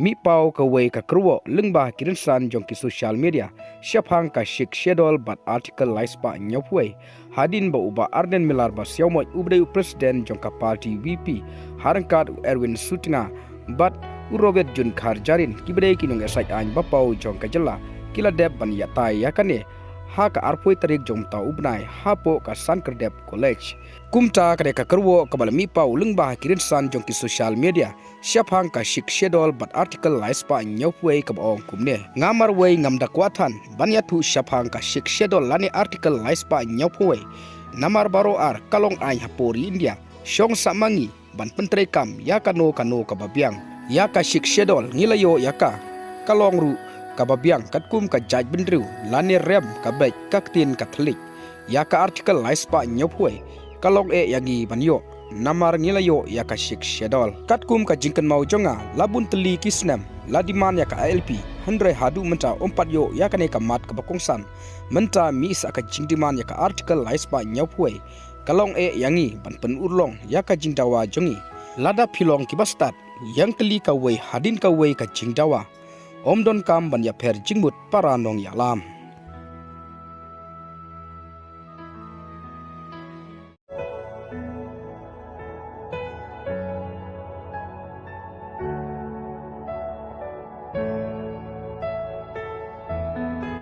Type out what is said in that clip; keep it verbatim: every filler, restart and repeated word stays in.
Mih paw kawei ka kyrwoh lyngba ki rynsan jong ki social media shaphang ka Sixth Schedule bad Article lai spah hynñiewphew wei, hadien ba u Bah Ardent Miller Basaiawmoit uba dei u president jong ka party VPP, ha ryngkat u Erwin Sutnga bad u Robert June Kharjahrin, kiba dei ki nongïasaid aiñ ba paw jong ka jylla, ki la dep ban ïatai ïa kane ha ka arphew tarik jong mynta u bnai hapoh ka San Kyrdep College. Kumta ka dei ka kyrwoh kaba la mih paw lyngba ki rynsan jong ki social media shaphang ka Sixth Schedule bad Article lai spah hynñiewphew wei kaba ong kumne: Nga marwei ngam da kwah than ban ïathuh shaphang ka Sixth Schedule lane Article lai spah hynñiewphew wei, namar baroh ar ka long aiñ hapoh ri India, shong sah ma ngi ban pyntreikam ïa kano kano kaba biang. Ïa ka Sixth Schedule ngi la ïoh ïa ka, ka long ruh kaba biang katkum ka jaitbynriew lane rem ka beit ka ktien Katholik. Ïa ka Article lai spah hynñiewphew wei ka long eh ïa ngi ban ïoh, namar ngi la ïoh ïa ka Sixth Schedule. Katkum ka jingkynmaw jong nga, la bun tylli ki snem la demand ïa ka ILP, hynrei haduh mynta ym pat ïoh ïa kane ka mat kaba kongsan. Mynta mih sa ka jingdemand ïa ka Article lai spah hynñiewphew wei, ka long eh ïa ngi ban pynurlong ïa ka jingdawa jong ngi. Lada phi long kiba stad, ïeng tylli kawei hadien kawei ka jingdawa. Ym donkam ban ïapher jingmut para nongïalam.